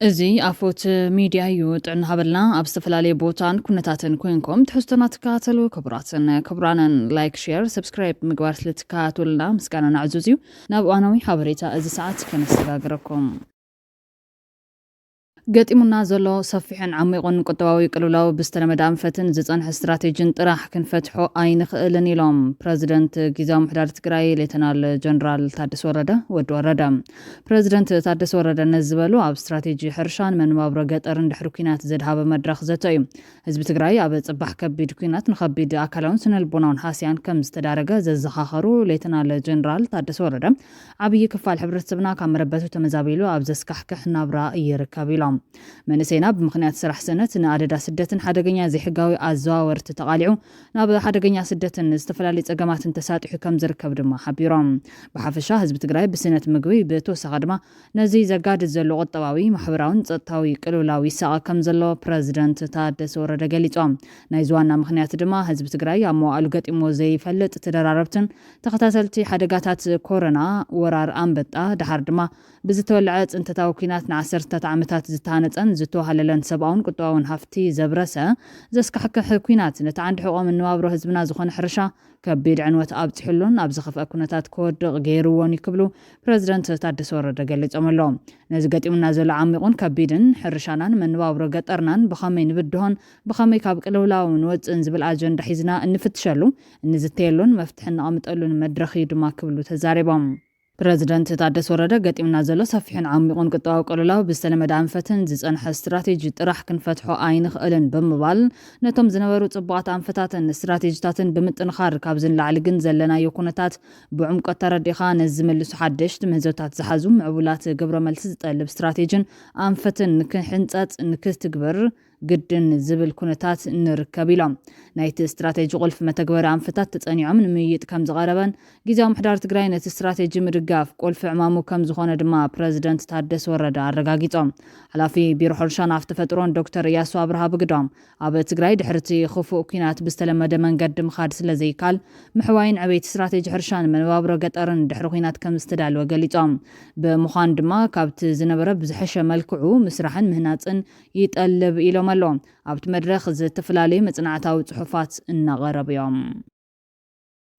እዚ ኣፎት ሚድያ እዩ። ጥዕና ሃበልና ኣብ ዝተፈላለየ ቦታን ኩነታትን ኮንኩም ትሕዝቶና ትከታተሉ ክቡራትን ክቡራንን፣ ላይክ፣ ሼር፣ ሰብስክራይብ ምግባር ስለትከታተሉና ምስጋና ናዕዙዝ እዩ። ናብ እዋናዊ ሓበሬታ እዚ ሰዓት ከነሰጋግረኩም። ገጢሙና ዘሎ ሰፊሕን ዓሚቑን ቁጠባዊ ቅልውላው ብዝተለመደ ኣንፈትን ዝጸንሐ ስትራቴጂን ጥራሕ ክንፈትሖ ኣይንኽእልን ኢሎም ፕረዚደንት ግዝያዊ ምምሕዳር ትግራይ ሌተናል ጀነራል ታደሰ ወረደ፣ ወዲ ወረደ። ፕረዚደንት ታደሰ ወረደ ነዚ ዝበሉ ኣብ ስትራቴጂ ሕርሻን መነባብሮ ገጠርን ድሕሪ ኲናት ዘድሃበ መድረኽ ዘተ እዩ። ህዝቢ ትግራይ ኣብ ጽባሕ ከቢድ ኲናት ንኸቢድ ኣካላውን ስነልቦናውን ሃስያን ከም ዝተዳረገ ዘዘኻኸሩ ሌተናል ጀነራል ታደሰ ወረደ፣ ዓብዪ ክፋል ሕብረተሰብና ካብ መረበቱ ተመዛቢሉ ኣብ ዘስካሕክሕ ናብራ ይርከብ ኢሎም። መንእሰይና ብምኽንያት ስራሕ ስእነት ንኣደዳ ስደትን ሓደገኛ ዘይሕጋዊ ኣዘዋወርቲ ተቓሊዑ ናብ ሓደገኛ ስደትን ዝተፈላለዩ ጸገማትን ተሳጢሑ ከም ዝርከብ ድማ ሓቢሮም። ብሓፈሻ ህዝቢ ትግራይ ብስእነት ምግቢ፣ ብተወሳኺ ድማ ነዚ ዘጋድድ ዘሎ ቁጠባዊ፣ ማሕበራውን ጸጥታዊ ቅልውላው ይሳቐ ከም ዘሎ ፕረዚደንት ታደሰ ወረደ ገሊጾም። ናይዚ ዋና ምኽንያት ድማ ህዝቢ ትግራይ ኣብ መዋእሉ ገጢሞ ዘይፈልጥ ተደራረብትን ተኸታተልቲ ሓደጋታት ኮሮና፣ ወራር ኣንበጣ፣ ደሓር ድማ ብዝተወለዐ ጽንተታዊ ኲናት ንዓሰርታት ዓመታት ዝተሃነጸን ዝተዋሃለለን ሰብኣውን ቁጠባውን ሃፍቲ ዘብረሰ ዘስካሕክሕ ኲናት ነቲ ዓንዲ ሕቖ መነባብሮ ህዝብና ዝኾነ ሕርሻ ከቢድ ዕንወት ኣብጺሑሉን ኣብ ዝኸፍአ ኩነታት ክወድቕ ገይርዎን እዩ ክብሉ ፕረዚደንት ታደሰ ወረደ ገሊጾም ኣለዉ። ነዚ ገጢሙና ዘሎ ዓሚቑን ከቢድን ሕርሻናን መነባብሮ ገጠርናን ብኸመይ ንብድሆን ብኸመይ ካብ ቅልውላው ንወጽእን ዝብል ኣጀንዳ ሒዝና እንፍትሸሉ፣ እንዝተየሉን መፍትሒ እነቐምጠሉን መድረኽ እዩ ድማ ክብሉ ተዛሪቦም። ፕረዚደንት ታደሰ ወረደ ገጢምና ዘሎ ሰፊሕን ዓሚቑን ቁጠባዊ ቅልውላው ብዝተለመደ ኣንፈትን ዝጸንሐ ስትራቴጂ ጥራሕ ክንፈትሖ ኣይንኽእልን ብምባል፣ ነቶም ዝነበሩ ጽቡቓት ኣንፈታትን ስትራቴጂታትን ብምጥንኻር ካብዚ ንላዕሊ ግን ዘለናዮ ኩነታት ብዕምቆት ተረዲኻ ነዚ ዝምልሱ ሓደሽቲ ምህዞታት ዝሓዙ ምዕቡላት ግብረ መልሲ ዝጠልብ ስትራቴጂን ኣንፈትን ንክሕንጸጽ ንክትግብር ግድን ዝብል ኩነታት ንርከብ ኢሎም። ናይቲ ስትራቴጂ ቁልፊ መተግበሪ ኣንፈታት ተጸኒዖም ንምይይጥ ከም ዝቐረበን ግዝያዊ ምምሕዳር ትግራይ ነቲ ስትራቴጂ ምድጋፍ ቁልፊ ዕማሙ ከም ዝኾነ ድማ ፕረዚደንት ታደሰ ወረደ ኣረጋጊጾም። ሓላፊ ቢሮ ሕርሻን ሃፍቲ ተፈጥሮን ዶክተር እያሱ ኣብርሃ ብግዶም ኣብ ትግራይ ድሕሪ እቲ ክፉእ ኲናት ብዝተለመደ መንገዲ ምኻድ ስለ ዘይካል ምሕዋይን ዕቤት ስትራቴጂ ሕርሻን መነባብሮ ገጠርን ድሕሪ ኲናት ከም ዝተዳለወ ገሊጾም። ብምዃኑ ድማ ካብቲ ዝነበረ ብዝሐሸ መልክዑ ምስራሕን ምህናጽን ይጠልብ ኢሎም ኣለዉ። ኣብቲ መድረኽ ዝተፈላለዩ መጽናዕታዊ ጽሑፋት እናቐረቡ እዮም።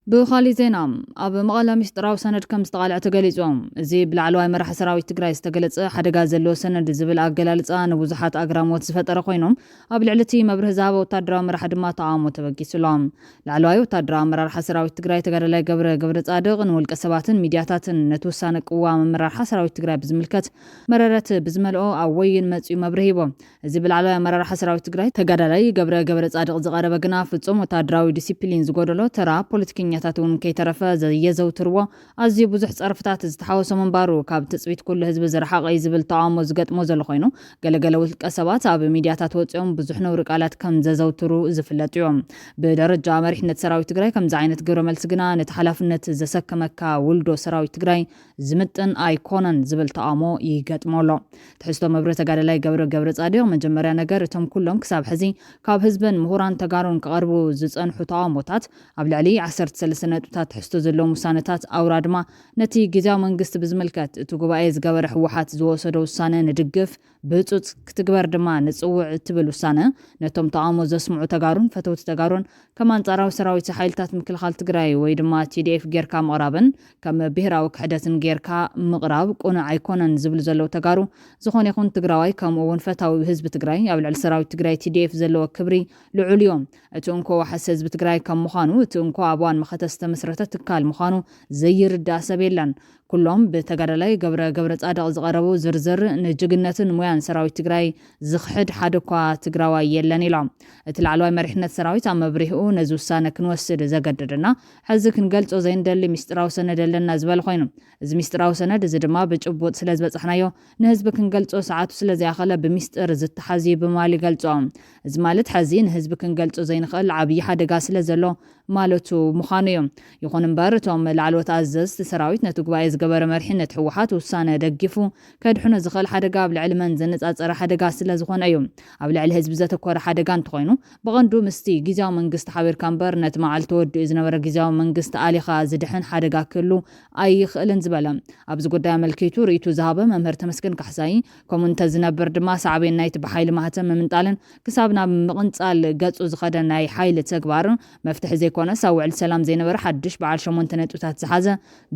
ብኻሊእ ዜና፣ ኣብ መቐለ ሚስጥራዊ ሰነድ ከም ዝተቓልዐ ተገሊጹ። እዚ ብላዕለዋይ መራሒ ሰራዊት ትግራይ ዝተገለጸ ሓደጋ ዘለዎ ሰነድ ዝብል ኣገላልጻ ንብዙሓት ኣግራሞት ዝፈጠረ ኮይኑ፣ ኣብ ልዕሊ እቲ መብርሂ ዝሃበ ወታደራዊ መራሒ ድማ ተቓውሞ ተበጊሱሎም። ላዕለዋይ ወታደራዊ ኣመራርሓ ሰራዊት ትግራይ ተጋዳላይ ገብረ ገብረ ጻድቕ ንውልቀ ሰባትን ሚድያታትን ነቲ ውሳነ ቅዋም ኣመራርሓ ሰራዊት ትግራይ ብዝምልከት መረረት ብዝመልኦ ኣብ ወይን መጽዩ መብርሂ ሂቦ። እዚ ብላዕለዋይ ኣመራርሓ ሰራዊት ትግራይ ተጋዳላይ ገብረ ገብረ ጻድቕ ዝቐረበ ግና ፍጹም ወታደራዊ ዲሲፕሊን ዝጎደሎ፣ ተራ ፖለቲከኛታት እውን ከይተረፈ ዘየዘውትርዎ ኣዝዩ ብዙሕ ጸርፍታት ዝተሓወሶ ምንባሩ ካብ ትጽቢት ኩሉ ህዝቢ ዝረሓቐ እዩ ዝብል ተቓውሞ ዝገጥሞ ዘሎ ኮይኑ፣ ገለገለ ውልቀ ሰባት ኣብ ሚድያታት ወጺኦም ብዙሕ ነውሪ ቃላት ከም ዘዘውትሩ ዝፍለጥ እዩ። ብደረጃ መሪሕነት ሰራዊት ትግራይ ከምዚ ዓይነት ግብረ መልሲ ግና ነቲ ሓላፍነት ዘሰከመካ ውልዶ ሰራዊት ትግራይ ዝምጥን ኣይኮነን ዝብል ተቓውሞ ይገጥሞ ኣሎ። ትሕዝቶ መብርሂ ተጋዳላይ ገብረ ገብረ ጻድቕ፣ መጀመርያ ነገር እቶም ኩሎም ክሳብ ሕዚ ካብ ህዝብን ምሁራን ተጋሩን ክቐርቡ ዝጸንሑ ተቓውሞታት ኣብ ልዕሊ ዓሰርተ ሰለስተ ነጥብታት ትሕዝቶ ዘለዎም ውሳነታት ኣውራ ድማ ነቲ ግዝያዊ መንግስቲ ብዝምልከት እቲ ጉባኤ ዝገበረ ህወሓት ዝወሰዶ ውሳነ ንድግፍ፣ ብህጹጽ ክትግበር ድማ ንጽውዕ እትብል ውሳነ ነቶም ተቓውሞ ዘስምዑ ተጋሩን ፈተውቲ ተጋሩን ከም ኣንጻራዊ ሰራዊት ሓይልታት ምክልኻል ትግራይ ወይ ድማ ቲ ዲ ኤፍ ጌርካ ምቕራብን ከም ብሄራዊ ክሕደትን ጌርካ ምቕራብ ቅኑዕ ኣይኮነን ዝብሉ ዘለዉ ተጋሩ፣ ዝኾነ ይኹን ትግራዋይ ከምኡ እውን ፈታዊ ህዝቢ ትግራይ ኣብ ልዕሊ ሰራዊት ትግራይ ቲ ዲ ኤፍ ዘለዎ ክብሪ ልዑል እዩ። እቲ እንኮ ዋሕስ ህዝቢ ትግራይ ከም ምዃኑ፣ እቲ እንኮ ኣብ እዋን መኸተ ዝተመስረተ ትካል ምዃኑ ዘይርዳእ ሰብ የለን። ኩሎም ብተጋዳላይ ገብረ ገብረ ጻድቕ ዝቐረቡ ዝርዝር ንጅግነትን ሞያን ሰራዊት ትግራይ ዝኽሕድ ሓደ እኳ ትግራዋይ የለን ኢሎም። እቲ ላዕለዋይ መሪሕነት ሰራዊት ኣብ መብርሂኡ ነዚ ውሳነ ክንወስድ ዘገደደና፣ ሕዚ ክንገልጾ ዘይንደሊ ሚስጥራዊ ሰነድ ኣለና ዝበለ ኮይኑ፣ እዚ ሚስጥራዊ ሰነድ እዚ ድማ ብጭቡጥ ስለ ዝበጻሕናዮ ንህዝቢ ክንገልጾ ሰዓቱ ስለ ዘይኣኸለ ብሚስጥር ዝተሓዝ እዩ ብምባል ይገልጾ። እዚ ማለት ሕዚ ንህዝቢ ክንገልጾ ዘይንኽእል ዓብዪ ሓደጋ ስለ ዘሎ ማለቱ ምዃኑ እዩ። ይኹን እምበር እቶም ላዕለዎት ኣዘዝቲ ሰራዊት ነቲ ጉባኤ ገበረ መሪሕነት ህወሓት ውሳነ ደጊፉ ከድሕኖ ዝኽእል ሓደጋ ኣብ ልዕሊ መን ዘነጻጸረ ሓደጋ ስለ ዝኾነ እዩ። ኣብ ልዕሊ ህዝቢ ዘተኮረ ሓደጋ እንተኾይኑ፣ ብቐንዱ ምስቲ ግዝያዊ መንግስቲ ሓቢርካ እምበር፣ ነቲ መዓልቲ ተወዲኡ ዝነበረ ግዝያዊ መንግስቲ ኣሊኻ ዝድሕን ሓደጋ ክህሉ ኣይኽእልን ዝበለ። ኣብዚ ጉዳይ ኣመልኪቱ ርእይቱ ዝሃበ መምህር ተመስገን ካሕሳይ፣ ከምኡ እንተዝነብር ድማ ሳዕቤን ናይቲ ብሓይሊ ማህተም ምምንጣልን ክሳብ ናብ ምቕንጻል ገጹ ዝኸደ ናይ ሓይሊ ተግባር መፍትሒ ዘይኮነስ፣ ኣብ ውዕል ሰላም ዘይነበረ ሓድሽ በዓል ሸሞንተ ነጥብታት ዝሓዘ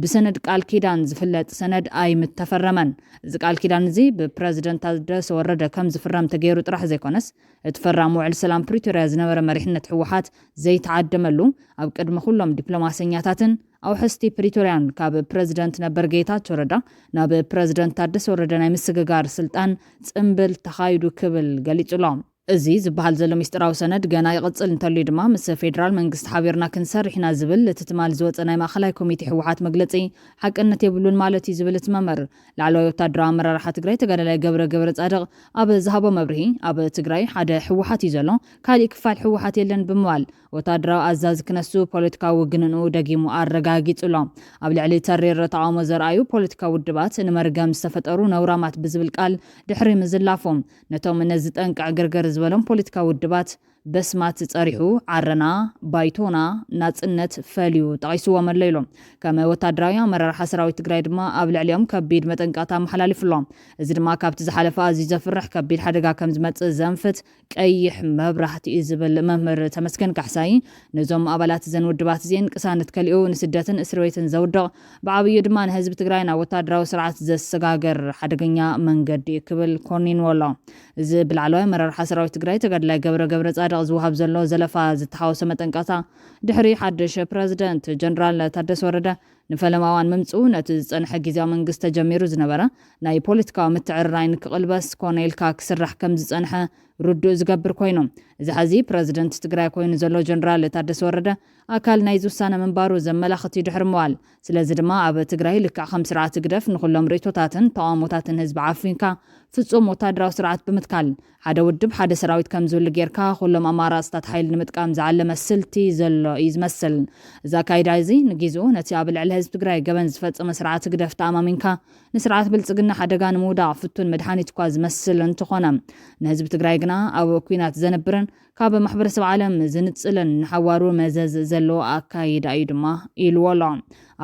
ብሰነድ ቃል ኪዳን ዝፍለጥ ሰነድ ኣይምተፈረመን። እዚ ቃል ኪዳን እዚ ብፕረዚደንት ታደሰ ወረደ ከም ዝፍረም ተገይሩ ጥራሕ ዘይኮነስ፣ እቲ ፈራሚ ውዕል ሰላም ፕሪቶርያ ዝነበረ መሪሕነት ህወሓት ዘይተዓደመሉ፣ ኣብ ቅድሚ ኩሎም ዲፕሎማሰኛታትን ኣውሐስቲ ፕሪቶርያን ካብ ፕረዚደንት ነበር ጌታቸው ረዳ ናብ ፕረዚደንት ታደሰ ወረደ ናይ ምስግጋር ስልጣን ጽምብል ተኻይዱ ክብል ገሊጹ ኣሎ። እዚ ዝበሃል ዘሎ ምስጢራዊ ሰነድ ገና ይቕጽል እንተልዩ ድማ፣ ምስ ፌደራል መንግስቲ ሓቢርና ክንሰርሕ ኢና ዝብል እቲ ትማሊ ዝወጸ ናይ ማእኸላይ ኮሚቴ ህወሓት መግለጺ ሓቅነት የብሉን ማለት እዩ ዝብል እቲ መምህር፣ ላዕለዋይ ወታደራዊ ኣመራርሓ ትግራይ ተጋዳላይ ገብረ ገብረ ጻድቕ ኣብ ዝሃቦ መብርሂ፣ ኣብ ትግራይ ሓደ ህወሓት እዩ ዘሎ፣ ካሊእ ክፋል ህወሓት የለን ብምባል፣ ወታደራዊ ኣዛዚ ክነሱ ፖለቲካዊ ውግንንኡ ደጊሙ ኣረጋጊጹ ኣሎ። ኣብ ልዕሊ ተሪር ተቓውሞ ዘርኣዩ ፖለቲካዊ ውድባት ንመርገም ዝተፈጠሩ ነውራማት ብዝብል ቃል ድሕሪ ምዝላፎም፣ ነቶም ነዚ ጠንቂ ዕግርግር ዝበሎም ፖለቲካዊ ውድባት በስማት ጸሪሑ፣ ዓረና፣ ባይቶና፣ ናጽነት ፈልዩ ጠቒስዎም ኣሎ ኢሉ። ከም ወታደራዊ ኣመራርሓ ሰራዊት ትግራይ ድማ ኣብ ልዕሊኦም ከቢድ መጠንቀቕታ ኣመሓላሊፉ ኣሎ። እዚ ድማ ካብቲ ዝሓለፈ ኣዝዩ ዘፍርሕ ከቢድ ሓደጋ ከም ዝመጽእ ዘንፍት ቀይሕ መብራህቲ እዩ ዝብል መምህር ተመስገን ካሕሳይ፣ ነዞም ኣባላት እዘን ውድባት እዚአን ቅሳነት ከሊኡ ንስደትን እስር ቤትን ዘውድቕ፣ ብዓብዩ ድማ ንህዝቢ ትግራይ ናብ ወታደራዊ ስርዓት ዘሰጋገር ሓደገኛ መንገዲ እዩ ክብል ኮኒንዎ ኣሎ። እዚ ብላዕለዋይ ኣመራርሓ ሰራዊት ትግራይ ተጋዳላይ ገብረ ገብረ ጻድቕ ዝወሃብ ዘሎ ዘለፋ ዝተሓወሰ መጠንቀቕታ፣ ድሕሪ ሓድሽ ፕረዚደንት ጀነራል ታደሰ ወረደ ንፈለማ እዋን ምምፅኡ፣ ነቲ ዝጸንሐ ግዝያዊ መንግስቲ ተጀሚሩ ዝነበረ ናይ ፖለቲካዊ ምትዕርራይ ንክቕልበስ ኮነ ኢልካ ክስራሕ ከም ዝጸንሐ ርዱእ ዝገብር ኮይኑ፣ እዚ ሐዚ ፕረዚደንት ትግራይ ኮይኑ ዘሎ ጀነራል ታደሰ ወረደ ኣካል ናይዚ ውሳነ ምንባሩ ዘመላኽት እዩ ድሕሪ ምባል፣ ስለዚ ድማ ኣብ ትግራይ ልክዕ ከም ስርዓት ህግደፍ ንኹሎም ርእይቶታትን ተቓውሞታትን ህዝቢ ዓፊንካ ፍጹም ወታደራዊ ስርዓት ብምትካል፣ ሓደ ውድብ ሓደ ሰራዊት ከም ዝህሉ ጌርካ ኩሎም ኣማራፅታት ሓይሊ ንምጥቃም ዝዓለመ ስልቲ ዘሎ እዩ ዝመስል። እዚ ኣካይዳ እዚ ንጊዜኡ ነቲ ኣብ ልዕሊ ህዝቢ ትግራይ ገበን ዝፈጸመ ስርዓት ህግደፍ ተኣማሚንካ ንስርዓት ብልጽግና ሓደጋ ንምውዳቕ ፍቱን መድሓኒት እኳ ዝመስል እንተኾነ፣ ንህዝቢ ትግራይ ግና ኣብ ኲናት ዘንብርን ካብ ማሕበረሰብ ዓለም ዝንጽልን ንሓዋሩ መዘዝ ዘለዎ ኣካይዳ እዩ ድማ ኢልዎ ኣሎ።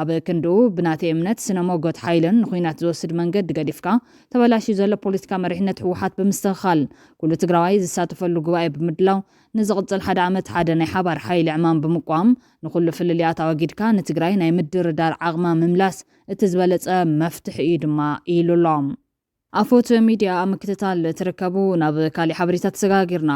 ኣብ ክንድኡ ብናተይ እምነት ስነ ሞጎት ሓይልን ንኹናት ዝወስድ መንገዲ ገዲፍካ ተበላሽዩ ዘሎ ፖለቲካ መሪሕነት ህወሓት ብምስትኽኻል ኩሉ ትግራዋይ ዝሳተፈሉ ጉባኤ ብምድላው ንዝቕጽል ሓደ ዓመት ሓደ ናይ ሓባር ሓይሊ ዕማም ብምቋም ንኹሉ ፍልልያት ኣወጊድካ ንትግራይ ናይ ምድርዳር ዓቕማ ምምላስ እቲ ዝበለጸ መፍትሒ እዩ ድማ ኢሉ ኣሎ። ኣፎት ሚድያ ኣብ ምክትታል ትርከቡ። ናብ ካሊእ ሓበሬታ ተሰጋጊርና።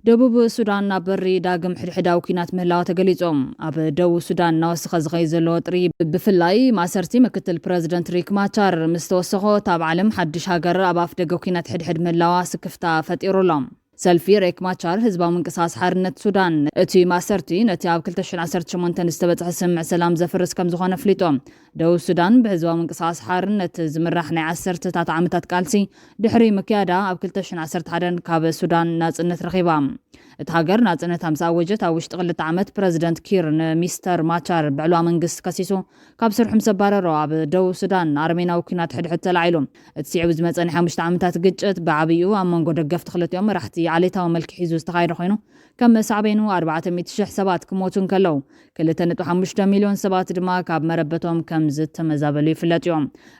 ደቡብ ሱዳን ናብ በሪ ዳግም ሕድሕዳዊ ኲናት ምህላዋ ተገሊጹ። ኣብ ደቡብ ሱዳን እናወሰኸ ዝኸይድ ዘሎ ወጥሪ፣ ብፍላይ ማእሰርቲ ምክትል ፕረዚደንት ሪክ ማቻር ምስ ተወሰኾ፣ እታ ኣብ ዓለም ሓድሽ ሃገር ኣብ ኣፍ ደገ ኲናት ሕድሕድ ምህላዋ ስክፍታ ፈጢሩ ኣሎ። ሰልፊ ሬክ ማቻር ህዝባዊ ምንቅስቃስ ሓርነት ሱዳን፣ እቲ ማእሰርቲ ነቲ ኣብ ክልተ ሽሕን ዓሰርተ ሸሞንተን ዝተበጽሐ ስምምዕ ሰላም ዘፍርስ ከም ዝኾነ ኣፍሊጡ። ደቡብ ሱዳን ብህዝባዊ ምንቅስቃስ ሓርነት ዝምራሕ ናይ ዓሰርተታት ዓመታት ቃልሲ ድሕሪ ምክያዳ ኣብ ክልተ ሽሕን ዓሰርተ ሓደን ካብ ሱዳን ናጽነት ረኺባ። እቲ ሃገር ናጽነት ምስ ኣወጀት ኣብ ውሽጢ ክልተ ዓመት ፕረዚደንት ኪር ንሚስተር ማቻር ብዕልዋ መንግስቲ ከሲሱ ካብ ስርሑ ምስ ኣባረሮ ኣብ ደቡብ ሱዳን ኣረሜናዊ ኲናት ሕድሕድ ተላዒሉ። እቲ ስዒቡ ዝመጸ ናይ ሓሙሽተ ዓመታት ግጭት ብዓብይኡ ኣብ መንጎ ደገፍቲ ክልቲኦም መራሕቲ ዓሌታዊ መልክዕ ሒዙ ዝተኻየደ ኮይኑ ከም ሳዕቤኑ ኣርባዕተ ሚእቲ ሽሕ ሰባት ክሞቱ እንከለዉ ክልተ ነጥቢ ሓሙሽተ ሚልዮን ሰባት ድማ ካብ መረበቶም ከም ዝተመዛበሉ ይፍለጥ እዩ።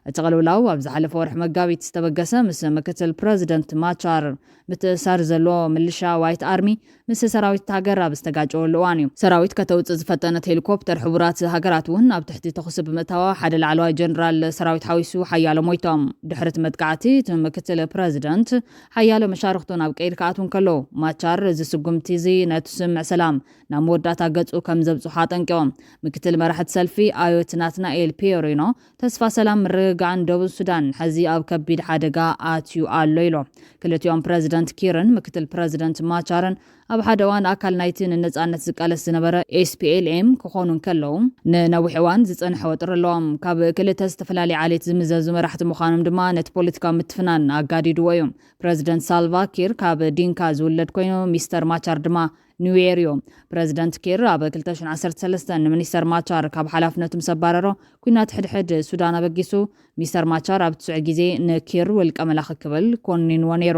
እቲ ቅልውላው ኣብ ዝሓለፈ ወርሒ መጋቢት ዝተበገሰ ምስ ምክትል ፕረዚደንት ማቻር ምትእሳር ዘለዎ ምልሻ ዋይት ኣርሚ ምስ ሰራዊት ሃገር ኣብ ዝተጋጨወሉ እዋን እዩ። ሰራዊት ከተውፅእ ዝፈጠነት ሄሊኮፕተር ሕቡራት ሃገራት እውን ኣብ ትሕቲ ተኹሲ ብምእታዋ ሓደ ላዕለዋይ ጀነራል ሰራዊት ሓዊሱ ሓያሎ ሞይቶም። ድሕሪ እቲ መጥቃዕቲ እቲ ምክትል ፕረዚደንት ሓያሎ መሻርክቱ ናብ ቀይዲ ክኣትዉ እንከለዉ ማቻር እዚ ስጉምቲ እዚ ነቲ ስምምዕ ሰላም ናብ መወዳእታ ገጹ ከም ዘብጽሖ ኣጠንቂቖም። ምክትል መራሕቲ ሰልፊ ኣዮት ናትናኤል ፒዮሪኖ ተስፋ ሰላም ምርግጋዕን ደቡብ ሱዳን ሕዚ ኣብ ከቢድ ሓደጋ ኣትዩ ኣሎ ኢሎም። ክልቲኦም ፕረዚደንት ኪርን ምክትል ፕረዚደንት ማቻርን ኣብ ሓደ እዋን ኣካል ናይቲ ንነጻነት ዝቃለስ ዝነበረ ኤስፒኤልኤም ክኾኑ እንከለዉ፣ ንነዊሕ እዋን ዝጸንሐ ወጥሪ ኣለዎም። ካብ ክልተ ዝተፈላለየ ዓሌት ዝምዘዙ መራሕቲ ምዃኖም ድማ ነቲ ፖለቲካዊ ምትፍናን ኣጋዲድዎ እዩ። ፕረዚደንት ሳልቫ ኪር ካብ ዲንካ ዝውለድ ኮይኑ፣ ሚስተር ማቻር ድማ ኒው የር እዩ። ፕረዚደንት ኪር ኣብ ክልተ ሽሕን ዓሰርተ ሰለስተን ንሚኒስተር ማቻር ካብ ሓላፍነቱ ምስ ኣባረሮ፣ ኲናት ሕድሕድ ሱዳን ኣበጊሱ። ሚስተር ማቻር ኣብቲ ስዑ ግዜ ንኪር ውልቀ መላኺ ክብል ኮኒንዎ ነይሩ።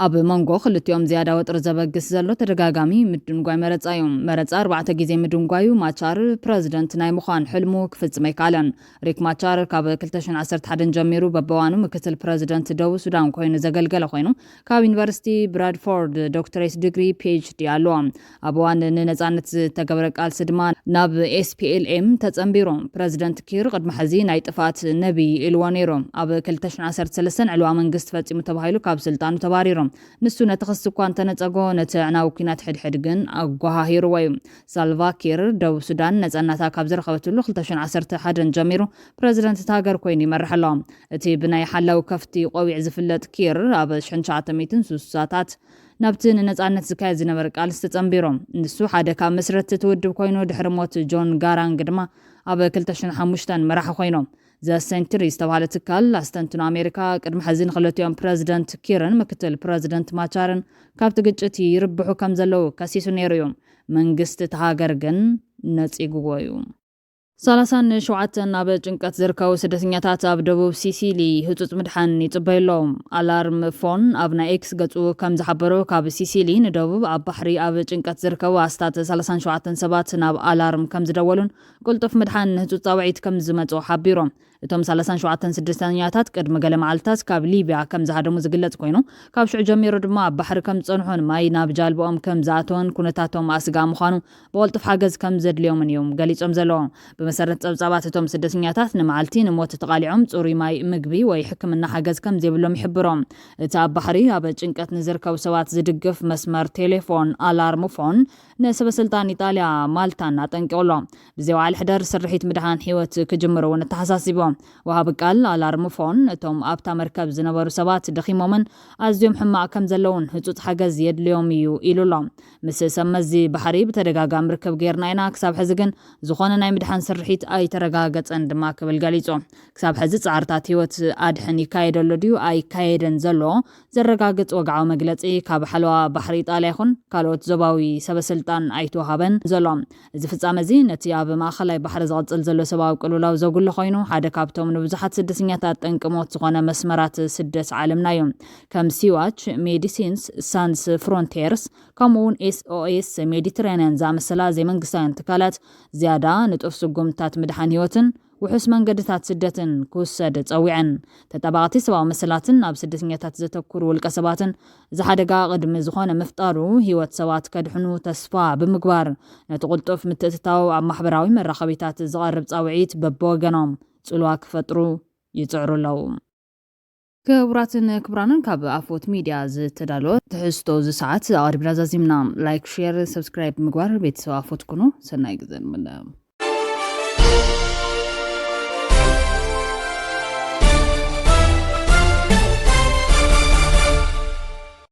ኣብ መንጎ ክልቲኦም ዝያዳ ወጥሪ ዘበግስ ዘሎ ተደጋጋሚ ምድንጓይ መረጻ እዩ። መረጻ ኣርባዕተ ግዜ ምድንጓዩ ማቻር ፕረዚደንት ናይ ምዃን ሕልሙ ክፍጽም ኣይከኣለን። ሪክ ማቻር ካብ ክልተ ሽሕን ዓሰርተ ሓደን ጀሚሩ በበዋኑ ምክትል ፕረዚደንት ደቡብ ሱዳን ኮይኑ ዘገልገለ ኮይኑ፣ ካብ ዩኒቨርሲቲ ብራድፎርድ ዶክትሬት ዲግሪ፣ ፒ ኤች ዲ፣ ኣለዎ። ኣብ እዋን ንነጻነት ዝተገብረ ቃልሲ ድማ ናብ ኤስ ፒ ኤል ኤም ተጸንቢሩ። ፕረዚደንት ኪር ቅድሚ ሕዚ ናይ ጥፍኣት ነቢይ ኢልዎ ነይሩ። ኣብ ክልተ ሽሕን ዓሰርተ ሰለስተን ዕልዋ መንግስቲ ፈጺሙ ተባሂሉ ካብ ስልጣኑ ተባሪሩ። ንሱ ነቲ ክሲ እኳ እንተነጸጎ፣ ነቲ ኣዕናዊ ኲናት ሕድሕድ ግን ኣጓሃሂርዎ እዩ። ሳልቫ ኪር ደቡብ ሱዳን ነጻነታ ካብ ዝረኸበትሉ ክልተ ሽሕን ዓሰርተ ሓደን ጀሚሩ ፕረዚደንት እታ ሃገር ኮይኑ ይመርሕ ኣሎ። እቲ ብናይ ሓላዊ ከፍቲ ቆቢዕ ዝፍለጥ ኪር ኣብ ሽሕን ትሽዓተ ሚእትን ስሳታት ናብቲ ንነጻነት ዝካየድ ዝነበረ ቃልሲ ተጸንቢሩ። ንሱ ሓደ ካብ መስረትቲ እቲ ውድብ ኮይኑ፣ ድሕሪ ሞት ጆን ጋራንግ ድማ ኣብ ክልተ ሽሕን ሓሙሽተን መራሒ ኮይኑ። ዘ ሴንትሪ ዝተባህለ ትካል ኣስተንትኖ ኣሜሪካ ቅድሚ ሕዚ ንክልቲኦም ፕረዚደንት ኪርን ምክትል ፕረዚደንት ማቻርን ካብቲ ግጭት ይርብሑ ከም ዘለዉ ከሲሱ ነይሩ እዩ። መንግስቲ እቲ ሃገር ግን ነጺግዎ እዩ። ሰላሳን ሸውዓተን ኣብ ጭንቀት ዝርከቡ ስደተኛታት ኣብ ደቡብ ሲሲሊ ህጹጽ ምድሓን ይጽበዩ ኣለዉ። ኣላርም ፎን ኣብ ናይ ኤክስ ገጹ ከም ዝሓበሮ፣ ካብ ሲሲሊ ንደቡብ ኣብ ባሕሪ ኣብ ጭንቀት ዝርከቡ ኣስታት ሰላሳን ሸውዓተን ሰባት ናብ ኣላርም ከም ዝደወሉን ቅልጡፍ ምድሓን ንህጹጽ ጻውዒት ከም ዝመጽኦ ሓቢሮም። እቶም ሰላሳን ሸውዓተን ስደተኛታት ቅድሚ ገለ መዓልታት ካብ ሊብያ ከም ዝሃደሙ ዝግለጽ ኮይኑ፣ ካብ ሽዑ ጀሚሩ ድማ ኣብ ባሕሪ ከም ዝጸንሑን ማይ ናብ ጃልባኦም ከም ዝኣተወን ኩነታቶም ኣስጋእ ምዃኑ ብቕልጡፍ ሓገዝ ከም ዘድልዮምን እዮም ገሊጾም ዘለዉ። ብመሰረት ጸብጻባት፣ እቶም ስደተኛታት ንመዓልቲ ንሞት ተቓሊዖም ጽሩይ ማይ፣ ምግቢ ወይ ሕክምና ሓገዝ ከም ዘይብሎም ይሕብሮም። እቲ ኣብ ባሕሪ ኣብ ጭንቀት ንዝርከቡ ሰባት ዝድግፍ መስመር ቴሌፎን ኣላርም ፎን ንሰበ ስልጣን ኢጣልያ ማልታን ኣጠንቂቑ ኣሎ። ብዘይ ውዓል ሕደር ስርሒት ምድሓን ህይወት ክጅምር እውን ኣተሓሳሲቦም። ወሃቢ ቃል ኣላርም ፎን፣ እቶም ኣብታ መርከብ ዝነበሩ ሰባት ደኺሞምን ኣዝዮም ሕማቕ ከም ዘለውን ህጹጽ ሓገዝ የድልዮም እዩ ኢሉ ኣሎ። ምስ ሰብ መዚ ባሕሪ ብተደጋጋሚ ርክብ ጌርና ኢና፣ ክሳብ ሕዚ ግን ዝኾነ ናይ ምድሓን ስርሒት ኣይተረጋገጸን ድማ ክብል ገሊጹ። ክሳብ ሕዚ ጻዕርታት ህይወት ኣድሕን ይካየደሉ ድዩ ኣይካየደን ዘሎ ዘረጋግጽ ወግዓዊ መግለጺ ካብ ሓለዋ ባሕሪ ኢጣልያ ይኹን ካልኦት ዞባዊ ሰበ ስልጣን ኣይተዋሃበን ዘሎ። እዚ ፍጻመ እዚ ነቲ ኣብ ማእከላይ ባሕሪ ዝቕጽል ዘሎ ሰብኣዊ ቅልውላው ዘጉልሕ ኮይኑ፣ ሓደ ካብቶም ንብዙሓት ስደተኛታት ጠንቂ ሞት ዝኾነ መስመራት ስደት ዓለምና እዩ። ከም ሲዋች፣ ሜዲሲንስ ሳንስ ፍሮንቲየርስ፣ ከምኡ'ውን ኤስ ኦ ኤስ ሜዲትራንያን ዝኣመሰላ ዘይመንግስታውያን ትካላት፣ ዝያዳ ንጡፍ ስጉምትታት ምድሓን ህይወትን ውሑስ መንገድታት ስደትን ክውሰድ ጸዊዐን። ተጣባቕቲ ሰብኣዊ መሰላትን ኣብ ስደተኛታት ዘተኩሩ ውልቀ ሰባትን፣ እዚ ሓደጋ ቅድሚ ዝኾነ ምፍጣሩ፣ ህይወት ሰባት ከድሕኑ ተስፋ ብምግባር፣ ነቲ ቅልጡፍ ምትእትታው ኣብ ማሕበራዊ መራኸቢታት ዝቐርብ ጻውዒት በብወገኖም ጽልዋ ክፈጥሩ ይጽዕሩ ኣለዉ። ክቡራትን ክቡራንን፣ ካብ ኣፎት ሚድያ ዝተዳለወ ትሕዝቶ እዚ ሰዓት ኣቐዲምና ዛዚምና። ላይክ፣ ሼር፣ ሰብስክራይብ ምግባር ቤተሰብ ኣፎት ኩኑ። ሰናይ ግዜ ንምነ።